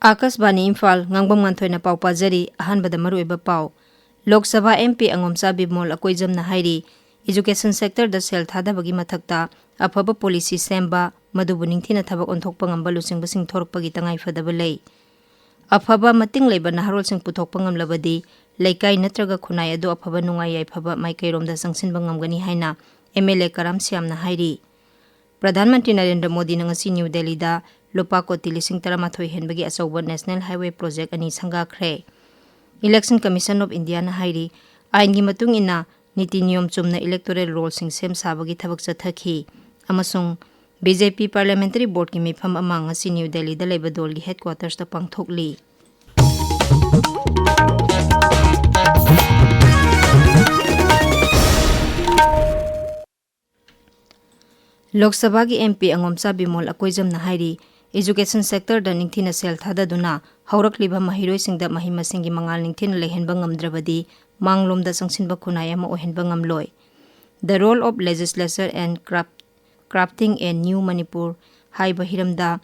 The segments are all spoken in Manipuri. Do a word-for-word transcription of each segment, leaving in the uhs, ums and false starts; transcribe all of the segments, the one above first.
ꯑꯥꯀꯥꯁꯕꯥꯅꯤ ꯏꯝꯐꯥꯜ, ꯉꯥꯡꯕꯝ ꯉꯥꯟꯊꯣꯏꯅ ꯄꯥꯎ ꯄꯥꯖꯔꯤ꯫ ꯑꯍꯥꯟꯕꯗ ꯃꯔꯨꯑꯣꯏꯕ ꯄꯥꯎ꯫ ꯂꯣꯛ ꯁꯚꯥ M P ꯑꯉꯣꯝꯆꯥ ꯕꯤꯃꯣꯜ ꯑꯀꯣꯏꯖꯝꯅ ꯍꯥꯏꯔꯤ, education sectorꯗ ꯁꯦꯜ ꯊꯥꯗꯕꯒꯤ ꯃꯊꯛꯇ ꯑꯐꯕ policy ꯁꯦꯝꯕ, ꯃꯗꯨꯕꯨ ꯅꯤꯡꯊꯤꯅ ꯊꯕꯛ ꯑꯣꯟꯊꯣꯛꯄ ꯉꯝꯕ ꯂꯨꯆꯤꯡꯕꯁꯤꯡ ꯊꯣꯔꯛꯄꯒꯤ ꯇꯉꯥꯏꯐꯗꯕ ꯂꯩ꯫ ꯑꯐꯕ ꯃꯇꯤꯡ ꯂꯩꯕ ꯅꯍꯥꯔꯣꯜꯁꯤꯡ ꯄꯨꯊꯣꯛꯄ ꯉꯝꯂꯕꯗꯤ ꯂꯩꯀꯥꯏ ꯅꯠꯇ꯭ꯔꯒ ꯈꯨꯟꯅꯥꯏ ꯑꯗꯨ ꯑꯐꯕ ꯅꯨꯡꯉꯥꯏ ꯌꯥꯏꯐꯕ ꯃꯥꯏꯀꯩꯔꯣꯝꯗ ꯆꯪꯁꯤꯟꯕ ꯉꯝꯒꯅꯤ ꯍꯥꯏꯅ M L A ꯀꯔꯥꯝ ꯁ꯭ꯌꯥꯝꯅ ꯍꯥꯏꯔꯤ꯫ ꯄ꯭ꯔꯙꯥꯟ ꯃꯟꯇ꯭ꯔꯤ ꯅꯔꯦꯟꯗ꯭ꯔ ꯃꯣꯗꯤꯅ ꯉꯁꯤ ꯅ꯭ꯌꯨ ꯗꯦꯜꯂꯤꯗ ꯂꯨꯄꯥ ꯀꯣꯇꯤ ꯂꯤꯁꯤꯡ ꯇꯔꯥꯃꯥꯊꯣꯏ ꯍꯦꯟꯕꯒꯤ ꯑꯆꯧꯕ National Highway project ꯑꯅꯤ ꯁꯪꯒꯥꯈ꯭ꯔꯦ꯫ Election Commission of Indiaꯅ ꯍꯥꯏꯔꯤ, ꯑꯥꯏꯟꯒꯤ ꯃꯇꯨꯡ ꯏꯟꯅ ꯅꯤꯇꯤ ꯅꯤꯌꯣꯝ ꯆꯨꯝꯅ electoral rollꯁꯤꯡ ꯁꯦꯝ ꯁꯥꯕꯒꯤ ꯊꯕꯛ ꯆꯠꯊꯈꯤ ꯑꯃꯁꯨꯡ B J P Parliamentary Boardꯀꯤ ꯃꯤꯐꯝ ꯑꯃ ꯉꯁꯤ ꯅ꯭ꯌꯨ ꯗꯦꯜꯂꯤꯗ ꯂꯩꯕ ꯗꯣꯜꯒꯤ headquartersꯇ ꯄꯥꯡꯊꯣꯛꯂꯤ꯫ ꯂꯣꯛ ꯁꯚꯥꯒꯤ M P ꯑꯉꯣꯝꯆꯥ ꯕꯤꯃꯣꯜ ꯑꯀꯣꯏꯖꯝꯅ ꯍꯥꯏꯔꯤ, education sectorꯗ ꯅꯤꯡꯊꯤꯅ ꯁꯦꯜ ꯊꯥꯗꯗꯨꯅ ꯍꯧꯔꯛꯂꯤꯕ ꯃꯍꯩꯔꯣꯏꯁꯤꯡꯗ ꯃꯍꯩ ꯃꯁꯤꯡꯒꯤ ꯃꯉꯥꯜ ꯅꯤꯡꯊꯤꯅ ꯂꯩꯍꯟꯕ ꯉꯝꯗ꯭ꯔꯕꯗꯤ ꯃꯥꯡꯂꯣꯝꯗ ꯆꯪꯁꯤꯟꯕ ꯈꯨꯟꯅꯥꯏ ꯑꯃ ꯑꯣꯏꯍꯟꯕ ꯉꯝꯂꯣꯏ꯫ The role of legislature and craft-, crafting a new Manipur ꯍꯥꯏꯕ ꯍꯤꯔꯝꯗ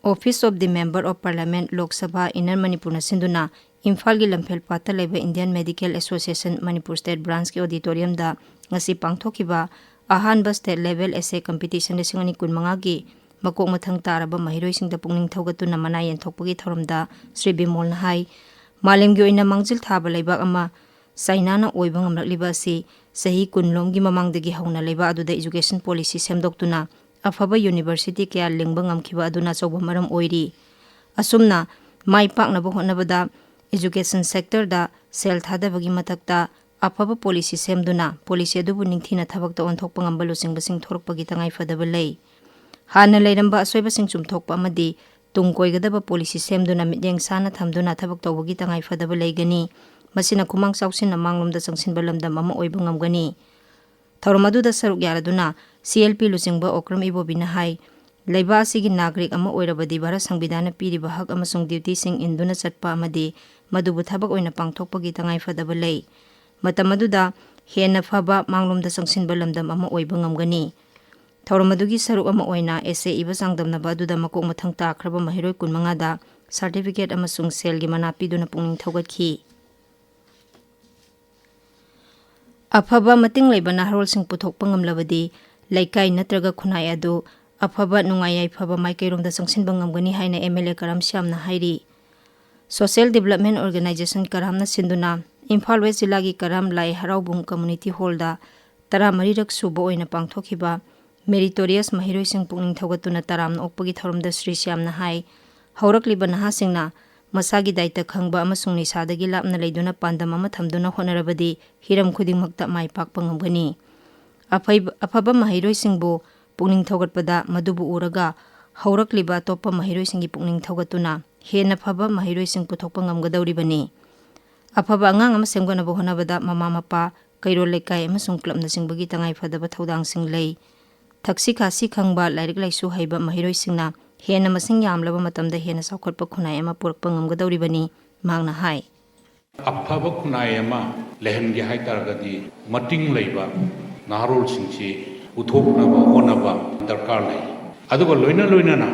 Office of the Member of Parliament, Lok Sabha, Inner ꯃꯅꯤꯄꯨꯔꯅ ꯁꯤꯟꯗꯨꯅ ꯏꯝꯐꯥꯜꯒꯤ ꯂꯝꯐꯦꯜ ꯄꯥꯠꯇ ꯂꯩꯕ Indian Medical Association Manipur State Branchꯀꯤ auditoriumꯗ ꯉꯁꯤ ꯄꯥꯡꯊꯣꯛꯈꯤꯕ ꯑꯍꯥꯟꯕ state level essay competition ꯂꯤꯁꯤꯡ ꯑꯅꯤ ꯀꯨꯟꯃꯉꯥꯒꯤ ꯃꯀꯣꯛ ꯃꯊꯪ ꯇꯥꯔꯕ ꯃꯍꯩꯔꯣꯏꯁꯤꯡꯗ ꯄꯨꯛꯅꯤꯡ ꯊꯧꯒꯠꯇꯨꯅ ꯃꯅꯥ ꯌꯦꯟꯊꯣꯛꯄꯒꯤ ꯊꯧꯔꯝꯗ ꯁ꯭ꯔꯤ ꯕꯤꯃꯣꯜꯅ ꯍꯥꯏ, ꯃꯥꯂꯦꯝꯒꯤ ꯑꯣꯏꯅ ꯃꯥꯡꯖꯤꯜ ꯊꯥꯕ ꯂꯩꯕꯥꯛ ꯑꯃ ꯆꯥꯏꯅꯥꯅ ꯑꯣꯏꯕ ꯉꯝꯂꯛꯂꯤꯕ ꯑꯁꯤ ꯆꯍꯤ ꯀꯨꯟ ꯂꯣꯝꯒꯤ ꯃꯃꯥꯡꯗꯒꯤ ꯍꯧꯅ ꯂꯩꯕꯥꯛ ꯑꯗꯨꯗ education policy ꯁꯦꯝꯗꯣꯛꯇꯨꯅ ꯑꯐꯕ university ꯀꯌꯥ ꯂꯤꯡꯕ ꯉꯝꯈꯤꯕ ꯑꯗꯨꯅ ꯑꯆꯧꯕ ꯃꯔꯝ ꯑꯣꯏꯔꯤ꯫ ꯑꯁꯨꯝꯅ ꯃꯥꯏ ꯄꯥꯛꯅꯕ ꯍꯣꯠꯅꯕꯗ education sectorꯗ ꯁꯦꯜ ꯊꯥꯗꯕꯒꯤ ꯃꯊꯛꯇ ꯑꯐꯕ policy ꯁꯦꯝꯗꯨꯅ policy ꯑꯗꯨꯕꯨ ꯅꯤꯡꯊꯤꯅ ꯊꯕꯛꯇ ꯑꯣꯟꯊꯣꯛꯄ ꯉꯝꯕ ꯂꯨꯆꯤꯡꯕꯁꯤꯡ ꯊꯣꯔꯛꯄꯒꯤ ꯇꯉꯥꯏꯐꯗꯕ ꯂꯩ꯫ ꯍꯥꯟꯅ ꯂꯩꯔꯝꯕ ꯑꯁꯣꯏꯕꯁꯤꯡ ꯆꯨꯝꯊꯣꯛꯄ ꯑꯃꯗꯤ ꯇꯨꯡ ꯀꯣꯏꯒꯗꯕ policy ꯁꯦꯝꯗꯨꯅ ꯃꯤꯠꯌꯦꯡ ꯁꯥꯅ ꯊꯝꯗꯨꯅ ꯊꯕꯛ ꯇꯧꯕꯒꯤ ꯇꯉꯥꯏꯐꯗꯕ ꯂꯩꯒꯅꯤ꯫ ꯃꯁꯤꯅ ꯈꯨꯃꯥꯡ ꯆꯥꯎꯁꯤꯟꯅ ꯃꯥꯡꯂꯣꯝꯗ ꯆꯪꯁꯤꯟꯕ ꯂꯝꯗꯝ ꯑꯃ ꯑꯣꯏꯕ ꯉꯝꯒꯅꯤ꯫ ꯊꯧꯔꯝ ꯑꯗꯨꯗ ꯁꯔꯨꯛ ꯌꯥꯔꯗꯨꯅ C L P ꯂꯨꯆꯤꯡꯕ ꯑꯣꯀ꯭ꯔꯝ ꯏꯕꯣꯕꯤꯅ ꯍꯥꯏ, ꯂꯩꯕꯥꯛ ꯑꯁꯤꯒꯤ ꯅꯥꯒꯔꯤꯛ ꯑꯃ ꯑꯣꯏꯔꯕꯗꯤ ꯚꯥꯔꯠ ꯁꯪꯕꯤꯙꯥꯟꯅ ꯄꯤꯔꯤꯕ ꯍꯛ ꯑꯃꯁꯨꯡ dutyꯁꯤꯡ ꯏꯟꯗꯨꯅ ꯆꯠꯄ ꯑꯃꯗꯤ ꯃꯗꯨꯕꯨ ꯊꯕꯛ ꯑꯣꯏꯅ ꯄꯥꯡꯊꯣꯛꯄꯒꯤ ꯇꯉꯥꯏꯐꯗꯕ ꯂꯩ꯫ ꯃꯇꯝ ꯑꯗꯨꯗ ꯍꯦꯟꯅ ꯐꯕ ꯃꯥꯡꯂꯣꯝꯗ ꯆꯪꯁꯤꯟꯕ ꯂꯝꯗꯝ ꯑꯃ ꯑꯣꯏꯕ ꯉꯝꯒꯅꯤ꯫ ꯊꯧꯔꯝ ꯑꯗꯨꯒꯤ ꯁꯔꯨꯛ ꯑꯃ ꯑꯣꯏꯅ essay ꯏꯕ ꯆꯥꯡꯗꯝꯅꯕ ꯑꯗꯨꯗ ꯃꯀꯣꯛ ꯃꯊꯪ ꯇꯥꯈ꯭ꯔꯕ ꯃꯍꯩꯔꯣꯏ ꯀꯨꯟꯃꯉꯥꯗ ꯁꯥꯔꯇꯤꯐꯤꯀꯦꯠ ꯑꯃꯁꯨꯡ ꯁꯦꯜꯒꯤ ꯃꯅꯥ ꯄꯤꯗꯨꯅ ꯄꯨꯛꯅꯤꯡ ꯊꯧꯒꯠꯈꯤ꯫ ꯑꯐꯕ ꯃꯇꯤꯡ ꯂꯩꯕ ꯅꯍꯥꯔꯣꯜꯁꯤꯡ ꯄꯨꯊꯣꯛꯄ ꯉꯝꯂꯕꯗꯤ ꯂꯩꯀꯥꯏ ꯅꯠꯇ꯭ꯔꯒ ꯈꯨꯟꯅꯥꯏ ꯑꯗꯨ ꯑꯐꯕ ꯅꯨꯡꯉꯥꯏ ꯌꯥꯏꯐꯕ ꯃꯥꯏꯀꯩꯔꯣꯝꯗ ꯆꯪꯁꯤꯟꯕ ꯉꯝꯒꯅꯤ ꯍꯥꯏꯅ ꯑꯦꯝ ꯑꯦꯜ ꯑꯦ ꯀꯔꯝ ꯁ꯭ꯌꯥꯝꯅ ꯍꯥꯏꯔꯤ꯫ ꯁꯣꯁꯤꯌꯦꯜ ꯗꯤꯕꯂꯞꯃꯦꯟ ꯑꯣꯔꯒꯅꯥꯏꯖꯦꯁꯟ ꯀꯔꯥꯝꯅ ꯁꯤꯟꯗꯨꯅ ꯏꯝꯐꯥꯜ ꯋꯦꯁ ꯖꯤꯂꯥꯒꯤ ꯀꯔꯥꯝ ꯂꯥꯏ ꯍꯔꯥꯎꯕꯨꯡ ꯀꯝꯃꯨꯅꯤꯇꯤ ꯍꯣꯜꯗ ꯇꯔꯥꯃꯔꯤꯔꯛ ꯁꯨꯕ ꯑꯣꯏꯅ ꯄꯥꯡꯊꯣꯛꯈꯤꯕ ꯃꯦꯔꯤꯇꯣꯔꯤꯌꯁ ꯃꯍꯩꯔꯣꯏꯁꯤꯡ ꯄꯨꯛꯅꯤꯡ ꯊꯧꯒꯠꯇꯨꯅ ꯇꯔꯥꯝꯅ ꯑꯣꯛꯄꯒꯤ ꯊꯧꯔꯝꯗ ꯁ꯭ꯔꯤ ꯁ꯭ꯌꯥꯝꯅ ꯍꯥꯏ, ꯍꯧꯔꯛꯂꯤꯕ ꯅꯍꯥꯁꯤꯡꯅ ꯃꯁꯥꯒꯤ ꯗꯥꯏꯇ ꯈꯪꯕ ꯑꯃꯁꯨꯡ ꯅꯤꯁꯥꯗꯒꯤ ꯂꯥꯞꯅ ꯂꯩꯗꯨꯅ ꯄꯥꯟꯗꯝ ꯑꯃ ꯊꯝꯗꯨꯅ ꯍꯣꯠꯅꯔꯕꯗꯤ ꯍꯤꯔꯝ ꯈꯨꯗꯤꯡꯃꯛꯇ ꯃꯥꯏ ꯄꯥꯛꯄ ꯉꯝꯒꯅꯤ꯫ ꯑꯐꯩꯕ-, ꯑꯐꯕ ꯃꯍꯩꯔꯣꯏꯁꯤꯡꯕꯨ ꯄꯨꯛꯅꯤꯡ ꯊꯧꯒꯠꯄꯗ ꯃꯗꯨꯕꯨ ꯎꯔꯒ ꯍꯧꯔꯛꯂꯤꯕ ꯑꯇꯣꯞꯄ ꯃꯍꯩꯔꯣꯏꯁꯤꯡꯒꯤ ꯄꯨꯛꯅꯤꯡ ꯊꯧꯒꯠꯇꯨꯅ ꯍꯦꯟꯅ ꯐꯕ ꯃꯍꯩꯔꯣꯏꯁꯤꯡ ꯄꯨꯊꯣꯛꯄ ꯉꯝꯒꯗꯧꯔꯤꯕꯅꯤ꯫ ꯑꯐꯕ ꯑꯉꯥꯡ ꯑꯃ ꯁꯦꯝꯒꯠꯅꯕ ꯍꯣꯠꯅꯕꯗ ꯃꯃꯥ ꯃꯄꯥ, ꯀꯩꯔꯣꯜ ꯂꯩꯀꯥꯏ ꯑꯃꯁꯨꯡ ꯀ꯭ꯂꯕꯅꯆꯤꯡꯕꯒꯤ ꯇꯉꯥꯏꯐꯗꯕ ꯊꯧꯗꯥꯡꯁꯤꯡ ꯂꯩ꯫ ꯊꯛꯁꯤ ꯈꯥꯁꯤ ꯈꯪꯕ, ꯂꯥꯏꯔꯤꯛ ꯂꯥꯏꯁꯨ ꯍꯩꯕ ꯃꯍꯩꯔꯣꯏꯁꯤꯡꯅ ꯍꯦꯟꯅ ꯃꯁꯤꯡ ꯌꯥꯝꯂꯕ ꯃꯇꯝꯗ ꯍꯦꯟꯅ ꯆꯥꯎꯈꯠꯄ ꯈꯨꯟꯅꯥꯏ ꯑꯃ ꯄꯨꯔꯛꯄ ꯉꯝꯒꯗꯧꯔꯤꯕꯅꯤ, ꯃꯍꯥꯛꯅ ꯍꯥꯏ꯫ ꯑꯐꯕ ꯈꯨꯟꯅꯥꯏ ꯑꯃ ꯂꯩꯍꯟꯒꯦ ꯍꯥꯏ ꯇꯥꯔꯒꯗꯤ ꯃꯇꯤꯡ ꯂꯩꯕ ꯅꯍꯥꯔꯣꯜꯁꯤꯡꯁꯤ ꯄꯨꯊꯣꯛꯅꯕ ꯍꯣꯠꯅꯕ ꯗꯔꯀꯥꯔ ꯂꯩ꯫ ꯑꯗꯨꯒ ꯂꯣꯏꯅ ꯂꯣꯏꯅꯅ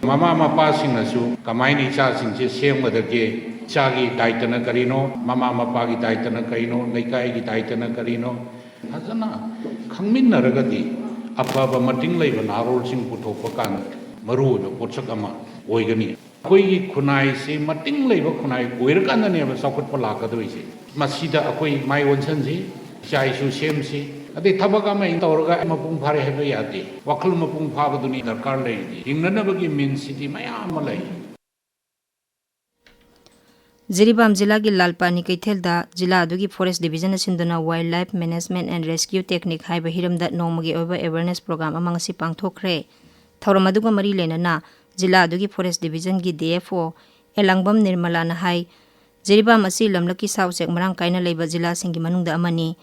ꯃꯃꯥ ꯃꯄꯥꯁꯤꯡꯅꯁꯨ ꯀꯃꯥꯏꯅ ꯏꯆꯥꯁꯤꯡꯁꯦ ꯁꯦꯝꯒꯗꯒꯦ, ꯏꯆꯥꯒꯤ ꯗꯥꯏꯇꯅ ꯀꯔꯤꯅꯣ, ꯃꯃꯥ ꯃꯄꯥꯒꯤ ꯗꯥꯏꯇꯅ ꯀꯔꯤꯅꯣ, ꯂꯩꯀꯥꯏꯒꯤ ꯗꯥꯏꯇꯅ ꯀꯔꯤꯅꯣ, ꯐꯖꯅ ꯈꯪꯃꯤꯟꯅꯔꯒꯗꯤ ꯑꯐꯕ ꯃꯇꯤꯡ ꯂꯩꯕ ꯅꯍꯥꯔꯣꯜꯁꯤꯡ ꯄꯨꯊꯣꯛꯄ ꯀꯥꯟꯗ ꯃꯔꯨꯑꯣꯏꯕ ꯄꯣꯠꯁꯛ ꯑꯃ ꯑꯣꯏꯒꯅꯤ꯫ ꯑꯩꯈꯣꯏꯒꯤ ꯈꯨꯟꯅꯥꯏꯁꯤ ꯃꯇꯤꯡ ꯂꯩꯕ ꯈꯨꯟꯅꯥꯏ ꯑꯣꯏꯔꯀꯥꯟꯗꯅꯦꯕ ꯆꯥꯎꯈꯠꯄ ꯂꯥꯛꯀꯗꯣꯏꯁꯦ꯫ ꯃꯁꯤꯗ ꯑꯩꯈꯣꯏ ꯃꯥꯏ ꯑꯣꯟꯁꯤꯟꯁꯤ, ꯏꯆꯥ ꯏꯁꯨ ꯁꯦꯝꯁꯤ, ꯑꯗꯩ ꯊꯕꯛ ꯑꯃ ꯑꯩꯅ ꯇꯧꯔꯒ ꯃꯄꯨꯡ ꯐꯥꯔꯦ ꯍꯥꯏꯕ ꯌꯥꯗꯦ꯫ ꯋꯥꯈꯜ ꯃꯄꯨꯡ ꯐꯥꯕꯗꯨꯅꯤ ꯗꯔꯀꯥꯔ ꯂꯩꯔꯤꯗꯤ꯫ ꯍꯤꯡꯅꯅꯕꯒꯤ ꯃꯤꯟꯁꯤꯗꯤ ꯃꯌꯥꯝ ꯑꯃ ꯂꯩ꯫ ꯖꯤꯔꯤꯕꯥꯝ ꯖꯤꯂꯥꯒꯤ ꯂꯥꯜꯄꯥꯅꯤ ꯀꯩꯊꯦꯜꯗ ꯖꯤꯂꯥ ꯑꯗꯨꯒꯤ ꯐꯣꯔꯦꯁ ꯗꯤꯕꯤꯖꯟꯅ ꯁꯤꯟꯗꯨꯅ Wildlife Management and Rescue Technique ꯍꯥꯏꯕ ꯍꯤꯔꯝꯗ ꯅꯣꯡꯃꯒꯤ ꯑꯣꯏꯕ ꯑꯦꯋꯦꯔꯅꯦꯁ ꯄ꯭ꯔꯣꯒ꯭ꯔꯥꯝ ꯑꯃ ꯉꯁꯤ ꯄꯥꯡꯊꯣꯛꯈ꯭ꯔꯦ꯫ ꯊꯧꯔꯝ ꯑꯗꯨꯒ ꯃꯔꯤ ꯂꯩꯅꯅ ꯖꯤꯂꯥ ꯑꯗꯨꯒꯤ ꯐꯣꯔꯦꯁ ꯗꯤꯕꯤꯖꯟꯒꯤ ꯗꯤ ꯑꯦꯐ ꯑꯣ ꯑꯦꯂꯥꯡꯕꯝ ꯅꯤꯔꯃꯂꯥꯅ ꯍꯥꯏ, ꯖꯤꯔꯤꯕꯥꯝ ꯑꯁꯤ ꯂꯝꯂꯛꯀꯤ ꯁꯥ ꯎꯆꯦꯛ ꯃꯔꯥꯡ ꯀꯥꯏꯅ ꯂꯩꯕ ꯖꯤꯂꯥꯁꯤꯡꯒꯤ ꯃꯅꯨꯡꯗ ꯑꯃꯅꯤ꯫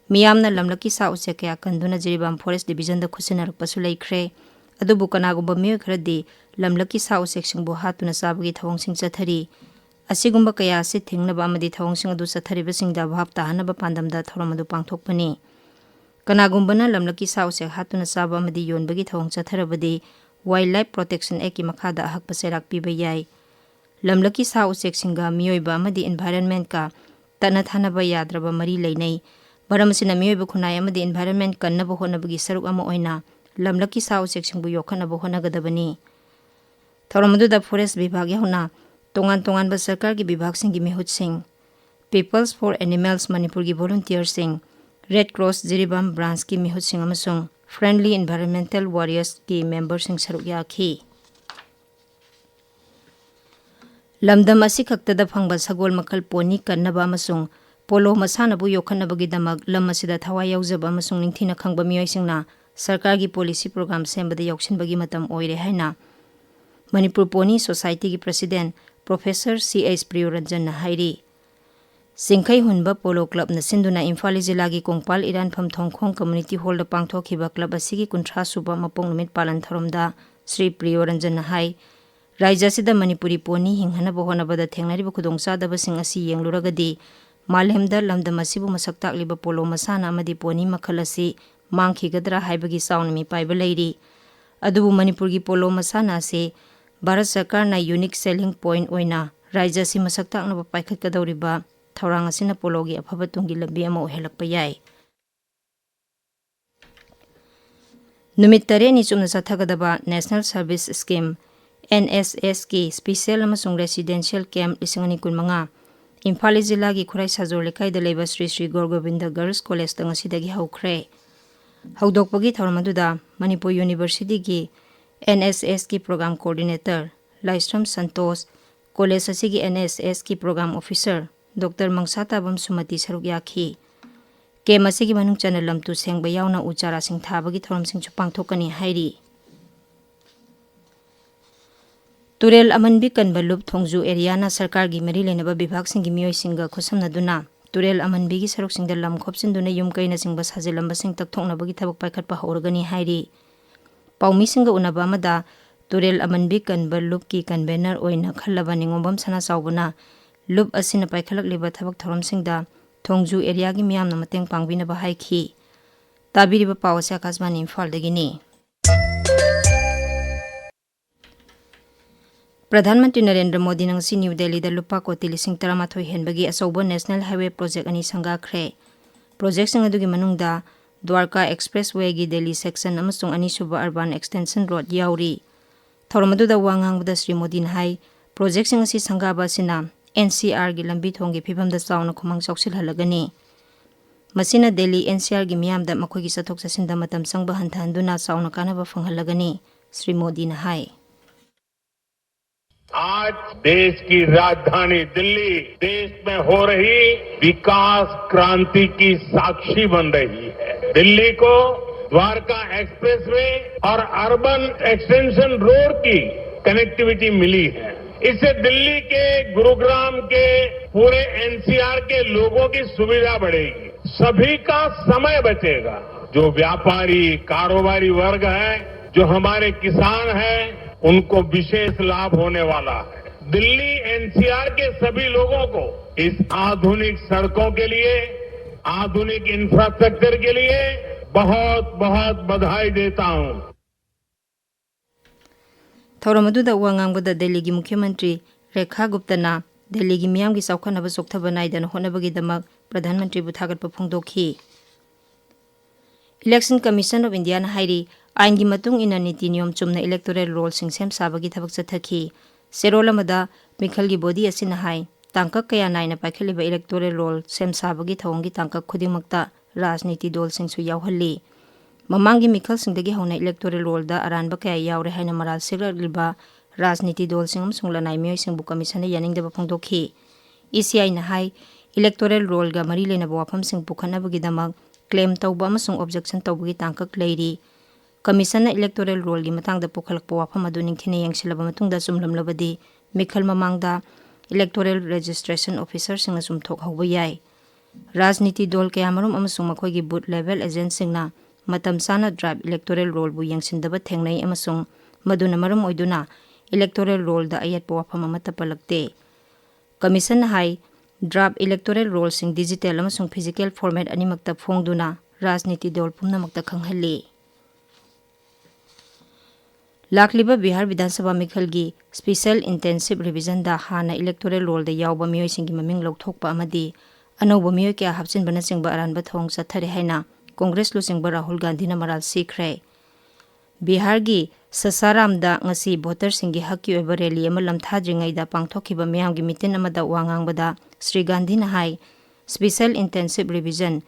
ꯃꯤꯌꯥꯝꯅ ꯂꯝꯂꯛꯀꯤ ꯁꯥ ꯎꯆꯦꯛ ꯀꯌꯥ ꯀꯟꯗꯨꯅ ꯖꯤꯔꯤꯕꯥꯝ ꯐꯣꯔꯦꯁ ꯗꯤꯕꯤꯖꯟꯗ ꯈꯨꯠꯁꯤꯟꯅꯔꯛꯄꯁꯨ ꯂꯩꯈ꯭ꯔꯦ꯫ ꯑꯗꯨꯕꯨ ꯀꯅꯥꯒꯨꯝꯕ ꯃꯤꯑꯣꯏ ꯈꯔꯗꯤ ꯂꯝꯂꯛꯀꯤ ꯁꯥ ꯎꯆꯦꯛꯁꯤꯡꯕꯨ ꯍꯥꯠꯇꯨꯅ ꯆꯥꯕꯒꯤ ꯊꯧꯑꯣꯡꯁꯤꯡ ꯆꯠꯊꯔꯤ꯫ ꯑꯁꯤꯒꯨꯝꯕ ꯀꯌꯥ ꯑꯁꯤ ꯊꯤꯡꯅꯕ ꯑꯃꯗꯤ ꯊꯧꯑꯣꯡꯁꯤꯡ ꯑꯗꯨ ꯆꯠꯊꯔꯤꯕꯁꯤꯡꯗ ꯚꯥꯞ ꯇꯥꯍꯟꯅꯕ ꯄꯥꯟꯗꯝꯗ ꯊꯧꯔꯝ ꯑꯗꯨ ꯄꯥꯡꯊꯣꯛꯄꯅꯤ꯫ ꯀꯅꯥꯒꯨꯝꯕꯅ ꯂꯝꯂꯛꯀꯤ ꯁꯥ ꯎꯆꯦꯛ ꯍꯥꯠꯇꯨꯅ ꯆꯥꯕ ꯑꯃꯗꯤ ꯌꯣꯟꯕꯒꯤ ꯊꯧꯑꯣꯡ ꯆꯠꯊꯔꯕꯗꯤ Wildlife Protection Actꯀꯤ ꯃꯈꯥꯗ ꯑꯍꯛꯄ ꯆꯩꯔꯥꯛ ꯄꯤꯕ ꯌꯥꯏ꯫ ꯂꯝꯂꯛꯀꯤ ꯁꯥ ꯎꯆꯦꯛꯁꯤꯡꯒ ꯃꯤꯑꯣꯏꯕ ꯑꯃꯗꯤ environment-ꯀ ꯇꯠꯅ ꯊꯥꯅꯕ ꯌꯥꯗ꯭ꯔꯕ ꯃꯔꯤ ꯂꯩꯅꯩ꯫ ꯃꯔꯝ ꯑꯁꯤꯅ ꯃꯤꯑꯣꯏꯕ ꯈꯨꯟꯅꯥꯏ ꯑꯃꯗꯤ environment ꯀꯟꯅꯕ ꯍꯣꯠꯅꯕꯒꯤ ꯁꯔꯨꯛ ꯑꯃ ꯑꯣꯏꯅ ꯂꯝꯂꯛꯀꯤ ꯁꯥ ꯎꯆꯦꯛꯁꯤꯡꯕꯨ ꯌꯣꯛꯈꯠꯅꯕ ꯍꯣꯠꯅꯒꯗꯕꯅꯤ꯫ ꯊꯧꯔꯝ ꯑꯗꯨꯗ forest ꯕꯤꯚꯥꯒ ꯌꯥꯎꯅ ꯇꯣꯉꯥꯟ ꯇꯣꯉꯥꯟꯕ ꯁꯔꯀꯥꯔꯒꯤ ꯕꯤꯚꯥꯒꯁꯤꯡꯒꯤ ꯃꯤꯍꯨꯠꯁꯤꯡ, Peoples for Animals ꯃꯅꯤꯄꯨꯔꯒꯤ volunteer-ꯁꯤꯡ, Red Cross ꯖꯤꯔꯤꯕꯥꯝ branch-ꯀꯤ ꯃꯤꯍꯨꯠꯁꯤꯡ ꯑꯃꯁꯨꯡ Friendly Environmental Warriors-ꯀꯤ member-ꯁꯤꯡ ꯁꯔꯨꯛ ꯌꯥꯈꯤ꯫ ꯂꯝꯗꯝ ꯑꯁꯤꯈꯛꯇꯗ ꯐꯪꯕ ꯁꯒꯣꯜ ꯃꯈꯜ pony ꯀꯟꯅꯕ ꯑꯃꯁꯨꯡ polo ꯃꯁꯥꯟꯅꯕꯨ ꯌꯣꯛꯈꯠꯅꯕꯒꯤꯗꯃꯛ ꯂꯝ ꯑꯁꯤꯗ ꯊꯋꯥꯏ ꯌꯥꯎꯖꯕ ꯑꯃꯁꯨꯡ ꯅꯤꯡꯊꯤꯅ ꯈꯪꯕ ꯃꯤꯑꯣꯏꯁꯤꯡꯅ ꯁꯔꯀꯥꯔꯒꯤ policy program ꯁꯦꯝꯕꯗ ꯌꯥꯎꯁꯤꯟꯕꯒꯤ ꯃꯇꯝ ꯑꯣꯏꯔꯦ ꯍꯥꯏꯅ ꯃꯅꯤꯄꯨꯔ Pony Society-ꯒꯤ president Professor ꯁꯤ ꯑꯩꯆ ꯄ꯭ꯔꯤꯌꯣꯔꯟꯖꯟꯅ ꯍꯥꯏꯔꯤ꯫ ꯆꯤꯡꯈꯩ ꯍꯨꯟꯕ polo club-ꯅ ꯁꯤꯟꯗꯨꯅ ꯏꯝꯐꯥꯜ ꯖꯤꯂꯥꯒꯤ ꯀꯣꯡꯄꯥꯜ ꯏꯔꯥꯟꯐꯝ ꯊꯣꯡꯈꯣꯡ community hall-ꯗ ꯄꯥꯡꯊꯣꯛꯈꯤꯕ club ꯑꯁꯤꯒꯤ ꯀꯨꯟꯊ꯭ꯔꯥ ꯁꯨꯕ ꯃꯄꯣꯛ ꯅꯨꯃꯤꯠ ꯄꯥꯂꯟ ꯊꯧꯔꯝꯗ ꯁ꯭ꯔꯤ ꯄ꯭ꯔꯤꯌꯣꯔꯟꯖꯟꯅ ꯍꯥꯏ, ꯔꯥꯖ꯭ꯌ ꯑꯁꯤꯗ ꯃꯅꯤꯄꯨꯔꯤ pony ꯍꯤꯡꯍꯟꯅꯕ ꯍꯣꯠꯅꯕꯗ ꯊꯦꯡꯅꯔꯤꯕ ꯈꯨꯗꯣꯡꯆꯥꯗꯕꯁꯤꯡ ꯑꯁꯤ ꯌꯦꯡꯂꯨꯔꯒꯗꯤ ꯃꯥꯂꯦꯝꯗ ꯂꯝꯗꯝ ꯑꯁꯤꯕꯨ ꯃꯁꯛ ꯇꯥꯛꯂꯤꯕ polo ꯃꯁꯥꯟꯅ ꯑꯃꯗꯤ pony ꯃꯈꯜ ꯑꯁꯤ ꯃꯥꯡꯈꯤꯒꯗ꯭ꯔꯥ ꯍꯥꯏꯕꯒꯤ ꯆꯥꯎꯅ ꯃꯤꯄꯥꯏꯕ ꯂꯩꯔꯤ꯫ ꯑꯗꯨꯕꯨ ꯃꯅꯤꯄꯨꯔꯒꯤ polo ꯃꯁꯥꯟꯅ ꯑꯁꯤ ꯚꯥꯔꯠ ꯁꯔꯀꯥꯔꯅ unique selling point ꯑꯣꯏꯅ ꯔꯥꯖ꯭ꯌ ꯑꯁꯤ ꯃꯁꯛ ꯇꯥꯛꯅꯕ ꯄꯥꯏꯈꯠꯀꯗꯧꯔꯤꯕ ꯊꯧꯔꯥꯡ ꯑꯁꯤꯅ polo-ꯒꯤ ꯑꯐꯕ ꯇꯨꯡꯒꯤ ꯂꯝꯕꯤ ꯑꯃ ꯑꯣꯏꯍꯜꯂꯛꯄ ꯌꯥꯏ꯫ ꯅꯨꯃꯤꯠ ꯇꯔꯦꯠꯅꯤ ꯆꯨꯞꯅ ꯆꯠꯊꯒꯗꯕ National Service Scheme, N S S-ꯀꯤ special ꯑꯃꯁꯨꯡ residential camp ꯂꯤꯁꯤꯡ ꯑꯅꯤ ꯀꯨꯟꯃꯉꯥ ꯏꯝꯐꯥꯜ ꯖꯤꯂꯥꯒꯤ ꯈꯨꯔꯥꯏ ꯁꯥꯖꯣꯔ ꯂꯩꯀꯥꯏꯗ ꯂꯩꯕ ꯁ꯭ꯔꯤ ꯁ꯭ꯔꯤ ꯒꯣꯔ ꯒꯣꯕꯤꯟꯗ Girls College-ꯇ ꯉꯁꯤꯗꯒꯤ ꯍꯧꯈ꯭ꯔꯦ꯫ ꯍꯧꯗꯣꯛꯄꯒꯤ ꯊꯧꯔꯝ ꯑꯗꯨꯗ ꯃꯅꯤꯄꯨꯔ University-ꯒꯤ N S S-ꯀꯤ program coordinator Laishram Santosh, college ꯑꯁꯤꯒꯤ N S S-ꯀꯤ program officer doctor Mangshatabam Sumati ꯁꯔꯨꯛ ꯌꯥꯈꯤ꯫ Camp ꯑꯁꯤꯒꯤ ꯃꯅꯨꯡ ꯆꯟꯅ ꯂꯝ ꯇꯨ ꯁꯦꯡꯕ ꯌꯥꯎꯅ ꯎ ꯆꯥꯔꯥꯁꯤꯡ ꯊꯥꯕꯒꯤ ꯊꯧꯔꯝꯁꯤꯡꯁꯨ ꯄꯥꯡꯊꯣꯛꯀꯅꯤ ꯍꯥꯏꯔꯤ꯫ ꯇꯨꯔꯦꯜ ꯑꯃꯟꯕꯤ ꯀꯟꯕ ꯂꯨꯞ ꯊꯣꯡꯖꯨ area-ꯅ ꯁꯔꯀꯥꯔꯒꯤ ꯃꯔꯤ ꯂꯩꯅꯕ ꯕꯤꯚꯥꯒꯁꯤꯡꯒꯤ ꯃꯤꯑꯣꯏꯁꯤꯡꯒ ꯈꯨꯠꯁꯝꯅꯗꯨꯅ ꯇꯨꯔꯦꯜ ꯑꯃꯟꯕꯤꯒꯤ ꯁꯔꯨꯛꯁꯤꯡꯗ ꯂꯝ ꯈꯣꯞꯆꯤꯟꯗꯨꯅ ꯌꯨꯝ ꯀꯩꯅꯆꯤꯡꯕ ꯁꯥꯖꯤꯜꯂꯝꯕꯁꯤꯡ ꯇꯛꯊꯣꯛꯅꯕꯒꯤ ꯊꯕꯛ ꯄꯥꯏꯈꯠꯄ ꯍꯧꯔꯒꯅꯤ ꯍꯥꯏꯔꯤ꯫ ꯄꯥꯎꯃꯤꯁꯤꯡꯒ ꯎꯅꯕ ꯑꯃꯗ ꯇꯨꯔꯦꯜ ꯑꯃꯟꯕꯤ ꯀꯟꯕ ꯂꯨꯞꯀꯤ convener ꯑꯣꯏꯅ ꯈꯜꯂꯕ ꯅꯤꯉꯣꯝꯕꯝ ꯁꯅꯥꯆꯥꯎꯕꯅ ꯂꯨꯞ ꯑꯁꯤꯅ ꯄꯥꯏꯈꯠꯂꯛꯂꯤꯕ ꯊꯕꯛ ꯊꯧꯔꯝꯁꯤꯡꯗ ꯊꯣꯡꯖꯨ area-ꯒꯤ ꯃꯤꯌꯥꯝꯅ ꯃꯇꯦꯡ ꯄꯥꯡꯕꯤꯅꯕ ꯍꯥꯏꯈꯤ꯫ ꯇꯥꯕꯤꯔꯤꯕ ꯄꯥꯎ ꯑꯁꯤ ꯑꯀꯥꯁꯕꯥꯅꯤ ꯏꯝꯐꯥꯜꯗꯒꯤꯅꯤ꯫ ꯄ꯭ꯔꯙꯥꯟ ꯃꯟꯇ꯭ꯔꯤ ꯅꯔꯦꯟꯗ꯭ꯔ ꯃꯣꯗꯤꯅ ꯉꯁꯤ ꯅ꯭ꯌꯨ ꯗꯦꯜꯂꯤꯗ ꯂꯨꯄꯥ ꯀꯣꯇꯤ ꯂꯤꯁꯤꯡ ꯇꯔꯥꯃꯥꯊꯣꯏ ꯍꯦꯟꯕꯒꯤ ꯑꯆꯧꯕ ꯅꯦꯁꯅꯦꯜ ꯍꯥꯏꯋꯦ ꯄ꯭ꯔꯣꯖꯦꯛ ꯑꯅꯤ ꯁꯪꯒꯥꯈ꯭ꯔꯦ꯫ ꯄ꯭ꯔꯣꯖꯦꯛꯁꯤꯡ ꯑꯗꯨꯒꯤ ꯃꯅꯨꯡꯗ ꯗ꯭ꯋꯥꯔꯀꯥ ꯑꯦꯛꯁꯄ꯭ꯔꯦꯁꯋꯦꯒꯤ ꯗꯦꯜꯂꯤ ꯁꯦꯛꯁꯟ ꯑꯃꯁꯨꯡ ꯑꯅꯤꯁꯨꯕ ꯑꯔꯕꯥꯟ ꯑꯦꯛꯁꯇꯦꯟꯁꯟ ꯔꯣꯗ ꯌꯥꯎꯔꯤ꯫ ꯊꯧꯔꯝ ꯑꯗꯨꯗ ꯋꯥ ꯉꯥꯡꯕꯗ ꯁ꯭ꯔꯤ ꯃꯣꯗꯤꯅ ꯍꯥꯏ, ꯄ꯭ꯔꯣꯖꯦꯛꯁꯤꯡ ꯑꯁꯤ ꯁꯪꯒꯥꯕ ꯑꯁꯤꯅ ꯑꯦꯟ ꯁꯤ ꯑꯥꯔꯒꯤ ꯂꯝꯕꯤ ꯊꯣꯡꯒꯤ ꯐꯤꯕꯝꯗ ꯆꯥꯎꯅ ꯈꯨꯃꯥꯡ ꯆꯥꯎꯁꯤꯜꯍꯜꯂꯒꯅꯤ꯫ ꯃꯁꯤꯅ ꯗꯦꯜꯂꯤ ꯑꯦꯟ ꯁꯤ ꯑꯥꯔꯒꯤ ꯃꯤꯌꯥꯝꯗ ꯃꯈꯣꯏꯒꯤ ꯆꯠꯊꯣꯛ ꯆꯠꯁꯤꯟꯗ ꯃꯇꯝ ꯆꯪꯕ ꯍꯟꯊꯍꯟꯗꯨꯅ ꯆꯥꯎꯅ ꯀꯥꯟꯅꯕ ꯐꯪꯍꯜꯂꯒꯅꯤ, ꯁ꯭ꯔꯤ ꯃꯣꯗꯤꯅ ꯍꯥꯏ꯫ आज देश की राजधानी दिल्ली देश में हो रही विकास क्रांति की साक्षी बन रही है। दिल्ली को द्वारका एक्सप्रेसवे और अर्बन एक्सटेंशन रोड की कनेक्टिविटी मिली है। इससे दिल्ली के, गुरुग्राम के, पूरे एन सी आर के लोगों की सुविधा बढ़ेगी, सभी का समय बचेगा। जो व्यापारी, कारोबारी वर्ग है, जो हमारे किसान हैं, उनको विशेष लाभ होने वाला है। दिल्ली एन सी आर के सभी लोगों को इस आधुनिक सड़कों के लिए, आधुनिक इंफ्रास्ट्रक्चर के लिए बहुत बहुत बधाई देता हूं। ꯊꯧꯔꯝ ꯑꯗꯨꯗ ꯋꯥ ꯉꯥꯡꯕꯗ ꯗꯦꯜꯂꯤꯒꯤ ꯃꯨꯈ꯭ꯌ ꯃꯟꯇ꯭ꯔꯤ ꯔꯦꯈꯥ ꯒꯨꯞꯇꯅ ꯗꯦꯜꯂꯤꯒꯤ ꯃꯤꯌꯥꯝꯒꯤ ꯆꯥꯎꯈꯠꯅꯕ ꯆꯣꯛꯊꯕ ꯅꯥꯏꯗꯅ ꯍꯣꯠꯅꯕꯒꯤꯗꯃꯛ ꯄ꯭ꯔꯙꯥꯟ ꯃꯟꯇ꯭ꯔꯤꯕꯨ ꯊꯥꯒꯠꯄ ꯐꯣꯡꯗꯣꯛꯈꯤ꯫ ꯏꯂꯦꯛꯁꯟ ꯀꯃꯤꯁꯟ ꯑꯣꯐ ꯏꯟꯗꯤꯌꯥꯅ ꯍꯥꯏꯔꯤ, ꯑꯥꯏꯟꯒꯤ ꯃꯇꯨꯡ ꯏꯟꯅ ꯅꯤꯇꯤ ꯅꯤꯌꯣꯝ ꯆꯨꯝꯅ ꯏꯂꯦꯛꯇꯣꯔꯦꯜ ꯔꯣꯜꯁꯤꯡ ꯁꯦꯝ ꯁꯥꯕꯒꯤ ꯊꯕꯛ ꯆꯠꯊꯈꯤ꯫ ꯆꯦꯔꯣꯜ ꯑꯃꯗ ꯃꯤꯈꯜꯒꯤ ꯕꯣꯗꯤ ꯑꯁꯤꯅ ꯍꯥꯏ, ꯇꯥꯡꯀꯛ ꯀꯌꯥ ꯅꯥꯏꯅ ꯄꯥꯏꯈꯠꯂꯤꯕ ꯏꯂꯦꯛꯇꯣꯔꯦꯜ ꯔꯣꯜ ꯁꯦꯝ ꯁꯥꯕꯒꯤ ꯊꯧꯑꯣꯡꯒꯤ ꯇꯥꯡꯀꯛ ꯈꯨꯗꯤꯡꯃꯛꯇ ꯔꯥꯖꯅꯤꯇꯤ ꯗꯣꯜꯁꯤꯡꯁꯨ ꯌꯥꯎꯍꯜꯂꯤ꯫ ꯃꯃꯥꯡꯒꯤ ꯃꯤꯈꯜꯁꯤꯡꯗꯒꯤ ꯍꯧꯅ ꯏꯂꯦꯛꯇꯣꯔꯦꯜ ꯔꯣꯜꯗ ꯑꯔꯥꯟꯕ ꯀꯌꯥ ꯌꯥꯎꯔꯦ ꯍꯥꯏꯅ ꯃꯔꯥꯜ ꯁꯤꯔꯛꯂꯤꯕ ꯔꯥꯖꯅꯤꯇꯤ ꯗꯣꯜꯁꯤꯡ ꯑꯃꯁꯨꯡ ꯂꯅꯥꯏ ꯃꯤꯑꯣꯏꯁꯤꯡꯕꯨ ꯀꯃꯤꯁꯟꯅ ꯌꯥꯅꯤꯡꯗꯕ ꯐꯣꯡꯗꯣꯛꯈꯤ꯫ ꯏ ꯁꯤ ꯑꯥꯏꯅ ꯍꯥꯏ, ꯏꯂꯦꯛꯇꯣꯔꯦꯜ ꯔꯣꯜꯒ ꯃꯔꯤ ꯂꯩꯅꯕ ꯋꯥꯐꯝꯁꯤꯡ ꯄꯨꯈꯠꯅꯕꯒꯤꯗꯃꯛ ꯀ꯭ꯂꯦꯝ ꯇꯧꯕ ꯑꯃꯁꯨꯡ ꯑꯣꯕꯖꯦꯛꯁꯟ ꯇꯧꯕꯒꯤ ꯇꯥꯡꯀꯛ ꯂꯩꯔꯤ꯫ ꯀꯃꯤꯁꯟꯅ ꯏꯂꯦꯛꯇꯣꯔꯦꯜ ꯔꯣꯜꯒꯤ ꯃꯇꯥꯡꯗ ꯄꯨꯈꯠꯂꯛꯄ ꯋꯥꯐꯝ ꯑꯗꯨ ꯅꯤꯡꯊꯤꯅ ꯌꯦꯡꯁꯤꯜꯂꯕ ꯃꯇꯨꯡꯗ ꯆꯨꯝꯂꯝꯂꯕꯗꯤ ꯃꯤꯈꯜ ꯃꯃꯥꯡꯗ ꯏꯂꯦꯛꯇꯣꯔꯦꯜ ꯔꯦꯖꯤꯁꯇ꯭ꯔꯦꯁꯟ ꯑꯣꯐꯤꯁꯔꯁꯤꯡꯅ ꯆꯨꯝꯊꯣꯛꯍꯧꯕ ꯌꯥꯏ꯫ ꯔꯥꯖꯅꯤꯇꯤ ꯗꯣꯜ ꯀꯌꯥꯃꯔꯨꯝ ꯑꯃꯁꯨꯡ ꯃꯈꯣꯏꯒꯤ ꯕꯨꯊ ꯂꯦꯚꯦꯜ ꯑꯦꯖꯦꯟꯠꯁꯤꯡꯅ ꯃꯇꯝ ꯆꯥꯅ ꯗ꯭ꯔꯥꯐ ꯏꯂꯦꯛꯇꯣꯔꯦꯜ ꯔꯣꯜꯕꯨ ꯌꯦꯡꯁꯤꯟꯗꯕ ꯊꯦꯡꯅꯩ ꯑꯃꯁꯨꯡ ꯃꯗꯨꯅ ꯃꯔꯝ ꯑꯣꯏꯗꯨꯅ ꯏꯂꯦꯛꯇꯣꯔꯦꯜ ꯔꯣꯜꯗ ꯑꯌꯦꯠꯄ ꯋꯥꯐꯝ ꯑꯃꯠꯇ ꯄꯜꯂꯛꯇꯦ꯫ ꯀꯃꯤꯁꯟꯅ ꯍꯥꯏ, ꯗ꯭ꯔꯥꯐ ꯏꯂꯦꯛꯇꯣꯔꯦꯜ ꯔꯣꯜꯁꯤꯡ ꯗꯤꯖꯤꯇꯦꯜ ꯑꯃꯁꯨꯡ ꯐꯤꯖꯤꯀꯦꯜ ꯐꯣꯔꯃꯦꯠ ꯑꯅꯤꯃꯛꯇ ꯐꯣꯡꯗꯨꯅ ꯔꯥꯖꯅꯤꯇꯤ ꯗꯣꯜ ꯄꯨꯝꯅꯃꯛꯇ ꯈꯪꯍꯜꯂꯤ꯫ ꯂꯥꯛꯂꯤꯕ ꯕꯤꯍꯥꯔ ꯕꯤꯙꯥꯟ ꯁꯚꯥ ꯃꯤꯈꯜꯒꯤ Special Intensive Revisionꯗ ꯍꯥꯟꯅ electoral rollꯗ ꯌꯥꯎꯕ ꯃꯤꯑꯣꯏꯁꯤꯡꯒꯤ ꯃꯃꯤꯡ ꯂꯧꯊꯣꯛꯄ ꯑꯃꯗꯤ ꯑꯅꯧꯕ ꯃꯤꯑꯣꯏ ꯀꯌꯥ ꯍꯥꯞꯆꯤꯟꯕꯅꯆꯤꯡꯕ ꯑꯔꯥꯟꯕ ꯊꯧꯑꯣꯡ ꯆꯠꯊꯔꯦ ꯍꯥꯏꯅ ꯀꯣꯡꯒ꯭ꯔꯦꯁ ꯂꯨꯆꯤꯡꯕ ꯔꯥꯍꯨꯜ ꯒꯥꯟꯙꯤꯅ ꯃꯔꯥꯜ ꯁꯤꯈ꯭ꯔꯦ꯫ ꯕꯤꯍꯥꯔꯒꯤ ꯁꯁꯥꯔꯥꯝꯗ ꯉꯁꯤ ꯚꯣꯇꯔꯁꯤꯡꯒꯤ ꯍꯛꯀꯤ ꯑꯣꯏꯕ rally ꯑꯃ ꯂꯝꯊꯥꯗ꯭ꯔꯤꯉꯩꯗ ꯄꯥꯡꯊꯣꯛꯈꯤꯕ ꯃꯤꯌꯥꯝꯒꯤ ꯃꯤꯇꯤꯟ ꯑꯃꯗ ꯋꯥ ꯉꯥꯡꯕꯗ ꯁ꯭ꯔꯤ ꯒꯥꯟꯙꯤꯅ ꯍꯥꯏ, Special Intensive Revision,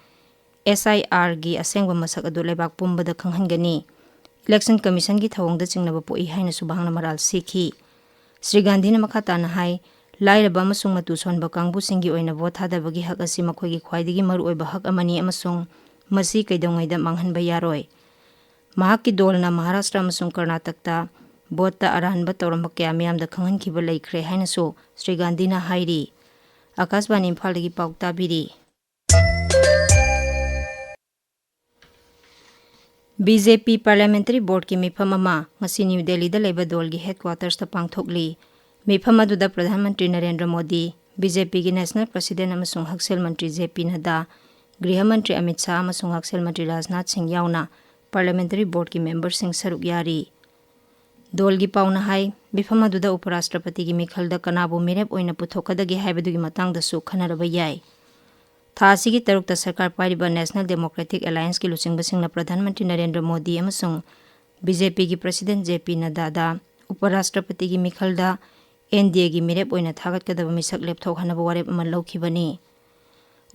SIRꯒꯤ ꯑꯁꯦꯡꯕ ꯃꯁꯛ ꯑꯗꯨ ꯂꯩꯕꯥꯛ ꯄꯨꯝꯕꯗ ꯈꯪꯍꯟꯒꯅꯤ꯫ Election Commissionꯒꯤ ꯊꯧꯑꯣꯡꯗ ꯆꯤꯡꯅꯕ ꯄꯣꯛꯏ ꯍꯥꯏꯅꯁꯨ ꯃꯍꯥꯛꯅ ꯃꯔꯥꯜ ꯁꯤꯈꯤ꯫ ꯁ꯭ꯔꯤ ꯒꯥꯟꯙꯤꯅ ꯃꯈꯥ ꯇꯥꯅ ꯍꯥꯏ, ꯂꯥꯏꯔꯕ ꯑꯃꯁꯨꯡ ꯃꯇꯨ ꯁꯣꯟꯕ ꯀꯥꯡꯕꯨꯁꯤꯡꯒꯤ ꯑꯣꯏꯅ ꯚꯣꯠ ꯊꯥꯗꯕꯒꯤ ꯍꯛ ꯑꯁꯤ ꯃꯈꯣꯏꯒꯤ ꯈ꯭ꯋꯥꯏꯗꯒꯤ ꯃꯔꯨꯑꯣꯏꯕ ꯍꯛ ꯑꯃꯅꯤ ꯑꯃꯁꯨꯡ ꯃꯁꯤ ꯀꯩꯗꯧꯉꯩꯗ ꯃꯥꯡꯍꯟꯕ ꯌꯥꯔꯣꯏ꯫ ꯃꯍꯥꯛꯀꯤ ꯗꯣꯜꯅ ꯃꯍꯥꯔꯥꯁꯇ꯭ꯔ ꯑꯃꯁꯨꯡ ꯀꯔꯅꯥꯇꯛꯇ ꯚꯣꯠꯇ ꯑꯔꯥꯟꯕ ꯇꯧꯔꯝꯕ ꯀꯌꯥ ꯃꯤꯌꯥꯝꯗ ꯈꯪꯍꯟꯈꯤꯕ ꯂꯩꯈ꯭ꯔꯦ ꯍꯥꯏꯅꯁꯨ ꯁ꯭ꯔꯤ ꯒꯥꯟꯙꯤꯅ ꯍꯥꯏꯔꯤ꯫ ꯑꯀꯥꯁꯕꯥꯅꯤ ꯏꯝꯐꯥꯜꯗꯒꯤ ꯄꯥꯎ ꯇꯥꯕꯤꯔꯤ꯫ BJP Parliamentary Boardꯀꯤ ꯃꯤꯐꯝ ꯑꯃ ꯉꯁꯤ ꯅ꯭ꯌꯨ ꯗꯦꯜꯂꯤꯗ ꯂꯩꯕ ꯗꯣꯜꯒꯤ headquartersꯇ ꯄꯥꯡꯊꯣꯛꯂꯤ꯫ ꯃꯤꯐꯝ ꯑꯗꯨꯗ ꯄ꯭ꯔꯙꯥꯟ ꯃꯟꯇ꯭ꯔꯤ ꯅꯔꯦꯟꯗ꯭ꯔ ꯃꯣꯗꯤ, BJPꯒꯤ National President ꯑꯃꯁꯨꯡ ꯍꯛꯁꯦꯜ ꯃꯟꯇ꯭ꯔꯤ JP ꯅꯗꯥ, ꯒ꯭ꯔꯤꯍ ꯃꯟꯇ꯭ꯔꯤ ꯑꯃꯤꯠ ꯁꯥꯍ ꯑꯃꯁꯨꯡ ꯍꯛꯁꯦꯜ ꯃꯟꯇ꯭ꯔꯤ ꯔꯥꯖꯅꯥꯊ ꯁꯤꯡ ꯌꯥꯎꯅ Parliamentary Boardꯀꯤ memberꯁꯤꯡ ꯁꯔꯨꯛ ꯌꯥꯔꯤ꯫ ꯗꯣꯜꯒꯤ ꯄꯥꯎꯅ ꯍꯥꯏ, ꯃꯤꯐꯝ ꯑꯗꯨꯗ ꯎꯄꯔꯥꯁꯇ꯭ꯔꯄꯇꯤꯒꯤ ꯃꯤꯈꯜꯗ ꯀꯅꯥꯕꯨ ꯃꯤꯔꯦꯞ ꯑꯣꯏꯅ ꯄꯨꯊꯣꯛꯀꯗꯒꯦ ꯍꯥꯏꯕꯗꯨꯒꯤ ꯃꯇꯥꯡꯗꯁꯨ ꯈꯟꯅꯔꯕ ꯌꯥꯏ꯫ ꯊꯥ ꯑꯁꯤꯒꯤ ꯇꯔꯨꯛꯇ ꯁꯔꯀꯥꯔ ꯄꯥꯏꯔꯤꯕ National Democratic Allianceꯀꯤ ꯂꯨꯆꯤꯡꯕꯁꯤꯡꯅ ꯄ꯭ꯔꯙꯥꯟ ꯃꯟꯇ꯭ꯔꯤ ꯅꯔꯦꯟꯗ꯭ꯔ ꯃꯣꯗꯤ ꯑꯃꯁꯨꯡ BJPꯒꯤ President JP ꯅꯗꯥꯗ ꯎꯄꯔꯥꯁꯇ꯭ꯔꯄꯇꯤꯒꯤ ꯃꯤꯈꯜꯗ NDAꯒꯤ ꯃꯤꯔꯦꯞ ꯑꯣꯏꯅ ꯊꯥꯒꯠꯀꯗꯕ ꯃꯤꯁꯛ ꯂꯦꯞꯊꯣꯛꯍꯟꯅꯕ ꯋꯥꯔꯦꯞ ꯑꯃ ꯂꯧꯈꯤꯕꯅꯤ꯫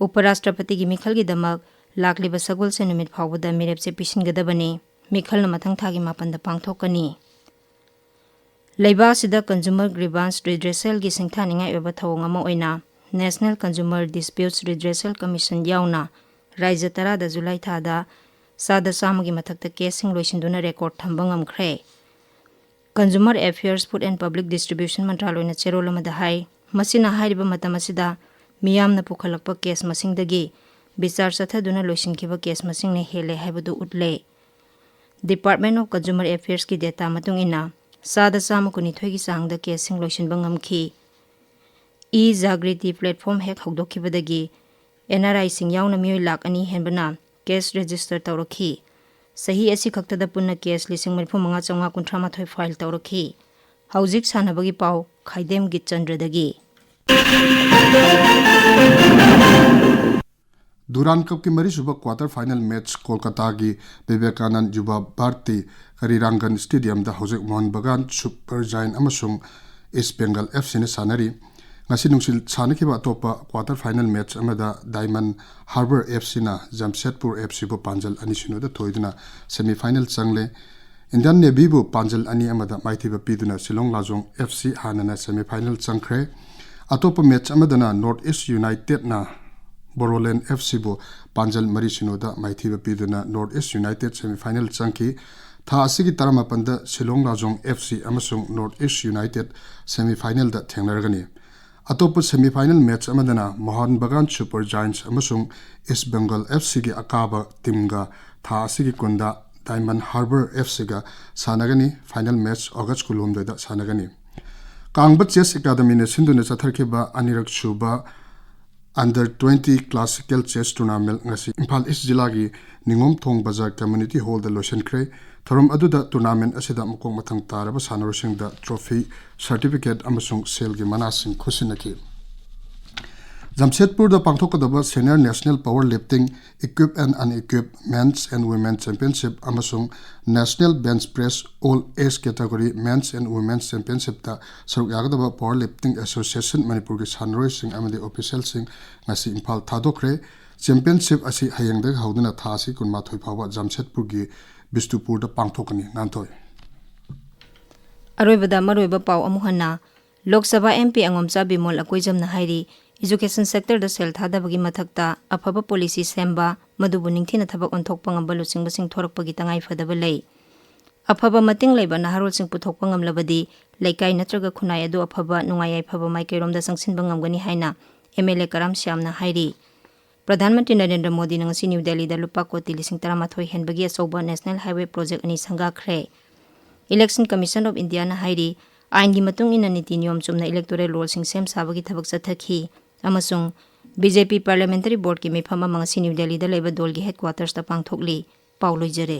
ꯎꯄꯔꯥꯁꯇ꯭ꯔꯄꯇꯤꯒꯤ ꯃꯤꯈꯜꯒꯤꯗꯃꯛ ꯂꯥꯛꯂꯤꯕ ꯁꯒꯣꯜꯁꯦꯟ ꯅꯨꯃꯤꯠ ꯐꯥꯎꯕꯗ ꯃꯤꯔꯦꯞꯆꯦ ꯄꯤꯁꯤꯟꯒꯗꯕꯅꯤ꯫ ꯃꯤꯈꯜꯅ ꯃꯊꯪ ꯊꯥꯒꯤ ꯃꯥꯄꯟꯗ ꯄꯥꯡꯊꯣꯛꯀꯅꯤ꯫ ꯂꯩꯕꯥꯛ ꯑꯁꯤꯗ consumer grievance redressalꯒꯤ ꯁꯤꯡꯊꯥꯅꯤꯡꯉꯥꯏ ꯑꯣꯏꯕ ꯊꯧꯑꯣꯡ ꯑꯃ ꯑꯣꯏꯅ National Consumer Disputes Redressal Commission ꯌꯥꯎꯅ ꯔꯥꯖ꯭ꯌ ꯇꯔꯥꯗ ꯖꯨꯂꯥꯏ ꯊꯥꯗ ꯆꯥꯗ ꯆꯥꯝꯃꯒꯤ ꯃꯊꯛꯇ caseꯁꯤꯡ ꯂꯣꯏꯁꯤꯟꯗꯨꯅ record ꯊꯝꯕ ꯉꯝꯈ꯭ꯔꯦ꯫ Consumer Affairs, Food and Public Distribution ꯃꯟꯇ꯭ꯔꯥꯂꯣꯏꯅ ꯆꯦꯔꯣꯜ ꯑꯃꯗ ꯍꯥꯏ, ꯃꯁꯤꯅ ꯍꯥꯏꯔꯤꯕ ꯃꯇꯝ ꯑꯁꯤꯗ ꯃꯤꯌꯥꯝꯅ ꯄꯨꯈꯠꯂꯛꯄ case ꯃꯁꯤꯡꯗꯒꯤ ꯕꯤꯆꯥꯔ ꯆꯠꯊꯗꯨꯅ ꯂꯣꯏꯁꯤꯟꯈꯤꯕ case ꯃꯁꯤꯡꯅ ꯍꯦꯜꯂꯦ ꯍꯥꯏꯕꯗꯨ ꯎꯠꯂꯦ꯫ Department of Consumer Affairsꯀꯤ data ꯃꯇꯨꯡ ꯏꯟꯅ, ꯆꯥꯗ ꯆꯥꯝꯃ ꯀꯨꯟꯅꯤꯊꯣꯏꯒꯤ ꯆꯥꯡꯗ caseꯁꯤꯡ ꯂꯣꯏꯁꯤꯟꯕ ꯉꯝꯈꯤ꯫ E-Jagriti platform ꯍꯦꯛ ꯍꯧꯗꯣꯛꯈꯤꯕꯗꯒꯤ NRIꯁꯤꯡ ꯌꯥꯎꯅ ꯃꯤꯑꯣꯏ ꯂꯥꯈ ꯑꯅꯤ ꯍꯦꯟꯕꯅ case register ꯇꯧꯔꯛꯈꯤ꯫ ꯆꯍꯤ ꯑꯁꯤ ꯈꯛꯇꯗ ꯄꯨꯟꯅ ꯀꯦꯁ ꯂꯤꯁꯤꯡ ꯃꯔꯤꯐꯨ ꯃꯉꯥ ꯆꯥꯝꯃꯉꯥ ꯀꯨꯟꯊ꯭ꯔꯥ ꯃꯥꯊꯣꯏ ꯐꯥꯏꯜ ꯇꯧꯔꯛꯈꯤ꯫ ꯍꯧꯖꯤꯛ ꯁꯥꯟꯅꯕꯒꯤ ꯄꯥꯎ, ꯈꯥꯏꯗꯦꯝ ꯒꯤꯠꯆꯟꯗ꯭ꯔꯗꯒꯤ꯫ ꯗꯨꯔꯥꯟ ꯀꯞꯀꯤ ꯃꯔꯤꯁꯨꯕ quarter final match ꯀꯣꯜꯀꯇꯥꯒꯤ Vivekananda ꯌꯨꯕꯥ Bharti ꯀꯔꯤꯔꯥꯡꯒꯟ ꯁ꯭ꯇꯦꯗꯤꯌꯝꯗ ꯍꯧꯖꯤꯛ ꯃꯣꯍꯟ ꯕꯒꯥꯟ ꯁꯨꯄꯔ ꯖꯥꯏꯟ ꯑꯃꯁꯨꯡ ꯏꯁ ꯕꯦꯡꯒꯜ ꯑꯦꯐ ꯁꯤꯅ ꯁꯥꯟꯅꯔꯤ꯫ ꯉꯁꯤ ꯅꯨꯡꯊꯤꯜ ꯁꯥꯟꯅꯈꯤꯕ ꯑꯇꯣꯞꯄ ꯀ꯭ꯋꯥꯇꯔ ꯐꯥꯏꯅꯦꯜ ꯃꯦꯠꯆ ꯑꯃꯗ ꯗꯥꯏꯃꯟ ꯍꯥꯔꯕꯔ ꯑꯦꯐ ꯁꯤꯅ ꯖꯝꯁꯦꯗꯄꯨꯔ ꯑꯦꯐ ꯁꯤꯕꯨ ꯄꯥꯟꯖꯜ ꯑꯅꯤ ꯁꯤꯅꯣꯗ ꯊꯣꯏꯗꯨꯅ ꯁꯦꯃꯤ ꯐꯥꯏꯅꯦꯜ ꯆꯪꯂꯦ꯫ ꯏꯟꯗꯤꯌꯟ ꯅꯦꯚꯤꯕꯨ ꯄꯥꯟꯖꯜ ꯑꯅꯤ ꯑꯃꯗ ꯃꯥꯏꯊꯤꯕ ꯄꯤꯗꯨꯅ ꯁꯤꯂꯣꯡ ꯂꯥꯖꯣꯡ ꯑꯦꯐ ꯁꯤ ꯍꯥꯟꯅꯅ ꯁꯦꯃꯤ ꯐꯥꯏꯅꯦꯜ ꯆꯪꯈ꯭ꯔꯦ꯫ ꯑꯇꯣꯞꯄ ꯃꯦꯠꯆ ꯑꯃꯗꯅ ꯅꯣꯔꯠ ꯏꯁ ꯌꯨꯅꯥꯏꯇꯦꯗꯅ ꯕꯣꯔꯣꯂꯦꯟ ꯑꯦꯐ ꯁꯤꯕꯨ ꯄꯥꯟꯖꯜ ꯃꯔꯤ ꯁꯤꯅꯣꯗ ꯃꯥꯏꯊꯤꯕ ꯄꯤꯗꯨꯅ north east United semi final ꯆꯪꯈꯤ꯫ ꯊꯥ ꯑꯁꯤꯒꯤ ꯇꯔꯥꯃꯥꯄꯟꯗ ꯁꯤꯂꯣꯡ ꯂꯥꯖꯣꯡ ꯑꯦꯐ ꯁꯤ ꯑꯃꯁꯨꯡ ꯅꯣꯔꯠ ꯏꯁ ꯌꯨꯅꯥꯏꯇꯦꯗ ꯁꯦꯃꯤ ꯐꯥꯏꯅꯦꯜꯗ ꯊꯦꯡꯅꯔꯒꯅꯤ꯫ ꯑꯇꯣꯞꯄ ꯁꯦꯃꯤ ꯐꯥꯏꯅꯦꯜ ꯃꯦꯠꯆ ꯑꯃꯗꯅ ꯃꯣꯍꯟ ꯕꯒꯥꯟ ꯁꯨꯄꯔ ꯖꯥꯏꯟꯁ ꯑꯃꯁꯨꯡ ꯏꯁ ꯕꯦꯡꯒꯜ ꯑꯦꯐ ꯁꯤꯒꯤ ꯑꯀꯥꯕ ꯇꯤꯝꯒ ꯊꯥ ꯑꯁꯤꯒꯤ ꯀꯨꯟꯗ ꯗꯥꯏꯃꯟ ꯍꯥꯔꯕꯔ ꯑꯦꯐ ꯁꯤꯒ ꯁꯥꯟꯅꯒꯅꯤ꯫ ꯐꯥꯏꯅꯦꯜ ꯃꯦꯠꯆ ꯑꯣꯒꯁ ꯀꯨꯟꯍꯨꯝꯗꯣꯏꯗ ꯁꯥꯟꯅꯒꯅꯤ꯫ ꯀꯥꯡꯕ ꯆꯦꯁ ꯑꯦꯀꯥꯗꯃꯤꯅ ꯁꯤꯟꯗꯨꯅ ꯆꯠꯊꯔꯛꯈꯤꯕ ꯑꯅꯤꯔꯛ ꯁꯨꯕ under twenty classical chess tournament ꯉꯁꯤ ꯏꯝꯐꯥꯜ ꯏꯁ ꯖꯤꯂꯥꯒꯤ ꯅꯤꯉꯣꯝꯊꯣꯡ ꯕꯖꯥꯔ ꯀꯝꯃ꯭ꯌꯨꯅꯤꯇꯤ ꯍꯣꯜꯗ ꯂꯣꯏꯁꯤꯟꯈ꯭ꯔꯦ꯫ ꯊꯧꯔꯝ ꯑꯗꯨꯗ ꯇꯣꯔꯅꯥꯃꯦꯟ ꯑꯁꯤꯗ ꯃꯀꯣꯛ ꯃꯊꯪ ꯇꯥꯔꯕ ꯁꯥꯟꯅꯔꯣꯏꯁꯤꯡꯗ ꯇ꯭ꯔꯣꯐꯤ, ꯁꯔꯇꯤꯐꯤꯀꯦꯠ ꯑꯃꯁꯨꯡ ꯁꯦꯜꯒꯤ ꯃꯅꯥꯁꯤꯡ ꯈꯨꯠꯁꯤꯟꯅꯈꯤ꯫ ꯖꯝꯁꯦꯗꯄꯨꯔꯗ ꯄꯥꯡꯊꯣꯛꯀꯗꯕ Senior National Power Lifting Equipped and Unequipped Men's and Women's Championship ꯑꯃꯁꯨꯡ National Bench Press All Age Category Men's and Women's Championshipꯇ ꯁꯔꯨꯛ ꯌꯥꯒꯗꯕ Power Lifting Association ꯃꯅꯤꯄꯨꯔꯒꯤ ꯁꯥꯟꯅꯔꯣꯏꯁꯤꯡ ꯑꯃꯗꯤ ꯑꯣꯐꯤꯁꯤꯌꯦꯜꯁꯤꯡ ꯉꯁꯤ ꯏꯝꯐꯥꯜ ꯊꯥꯗꯣꯛꯈ꯭ꯔꯦ꯫ ꯆꯦꯝꯄꯤꯌꯟꯁꯤꯞ ꯑꯁꯤ ꯍꯌꯦꯡꯗꯒꯤ ꯍꯧꯗꯨꯅ ꯊꯥ ꯑꯁꯤ ꯀꯨꯟꯃꯥꯊꯣꯏ ꯐꯥꯎꯕ ꯖꯝꯁꯦꯗꯄꯨꯔꯒꯤ ꯕꯤꯁꯇꯨꯄꯨꯔꯗ ꯄꯥꯡꯊꯣꯛꯀꯅꯤ꯫ ꯉꯥꯟꯊꯣꯏ꯫ ꯑꯔꯣꯏꯕꯗ ꯃꯔꯨꯑꯣꯏꯕ ꯄꯥꯎ ꯑꯃꯨꯛ ꯍꯟꯅ꯫ ꯂꯣꯛ ꯁꯚꯥ ꯑꯦꯝ ꯄꯤ ꯑꯉꯣꯝꯆꯥ ꯕꯤꯃꯣꯜ ꯑꯀꯣꯏꯖꯝꯅ ꯍꯥꯏꯔꯤ, ꯏꯖꯨꯀꯦꯁꯟ ꯁꯦꯛꯇꯔꯗ ꯁꯦꯜ ꯊꯥꯗꯕꯒꯤ ꯃꯊꯛꯇ ꯑꯐꯕ ꯄꯣꯂꯤꯁꯤ ꯁꯦꯝꯕ, ꯃꯗꯨꯕꯨ ꯅꯤꯡꯊꯤꯅ ꯊꯕꯛ ꯑꯣꯟꯊꯣꯛꯄ ꯉꯝꯕ ꯂꯨꯆꯤꯡꯕꯁꯤꯡ ꯊꯣꯔꯛꯄꯒꯤ ꯇꯉꯥꯏꯐꯗꯕ ꯂꯩ꯫ ꯑꯐꯕ ꯃꯇꯤꯡ ꯂꯩꯕ ꯅꯍꯥꯔꯣꯜꯁꯤꯡ ꯄꯨꯊꯣꯛꯄ ꯉꯝꯂꯕꯗꯤ ꯂꯩꯀꯥꯏ ꯅꯠꯇ꯭ꯔꯒ ꯈꯨꯟꯅꯥꯏ ꯑꯗꯨ ꯑꯐꯕ ꯅꯨꯡꯉꯥꯏ ꯌꯥꯏꯐꯕ ꯃꯥꯏꯀꯩꯔꯣꯝꯗ ꯆꯪꯁꯤꯟꯕ ꯉꯝꯒꯅꯤ ꯍꯥꯏꯅ ꯑꯦꯝ ꯑꯦꯜ ꯑꯦ ꯀꯔꯥꯝ ꯁ꯭ꯌꯥꯝꯅ ꯍꯥꯏꯔꯤ꯫ ꯄ꯭ꯔꯙꯥꯟ ꯃꯟꯇ꯭ꯔꯤ ꯅꯔꯦꯟꯗ꯭ꯔ ꯃꯣꯗꯤꯅ ꯉꯁꯤ ꯅ꯭ꯌꯨ ꯗꯦꯜꯂꯤꯗ ꯂꯨꯄꯥ ꯀꯣꯇꯤ ꯂꯤꯁꯤꯡ ꯇꯔꯥꯃꯥꯊꯣꯏ ꯍꯦꯟꯕꯒꯤ ꯑꯆꯧꯕ ꯅꯦꯁꯅꯦꯜ ꯍꯥꯏꯋꯦ ꯄ꯭ꯔꯣꯖꯦꯛ ꯑꯅꯤ ꯁꯪꯒꯥꯈ꯭ꯔꯦ꯫ Election Commission of Indiaꯅ ꯍꯥꯏꯔꯤ, ꯑꯥꯏꯟꯒꯤ ꯃꯇꯨꯡ ꯏꯟꯅ ꯅꯤꯇꯤ ꯅꯤꯌꯣꯝ ꯆꯨꯝꯅ ꯏꯂꯦꯛꯇꯣꯔꯦꯜ ꯔꯣꯜꯁꯤꯡ ꯁꯦꯝ ꯁꯥꯕꯒꯤ ꯊꯕꯛ ꯆꯠꯊꯈꯤ ꯑꯃꯁꯨꯡ ꯕꯤ ꯖꯦ ꯄꯤ ꯄꯥꯔꯂꯤꯌꯥꯃꯦꯟꯇꯔꯤ ꯕꯣꯔꯗꯀꯤ ꯃꯤꯐꯝ ꯑꯃ ꯉꯁꯤ ꯅ꯭ꯌꯨ ꯗꯦꯜꯂꯤꯗ ꯂꯩꯕ ꯗꯣꯜꯒꯤ ꯍꯦꯗꯀ꯭ꯋꯥꯇꯔꯁꯇ ꯄꯥꯡꯊꯣꯛꯂꯤ꯫ ꯄꯥꯎ ꯂꯣꯏꯖꯔꯦ꯫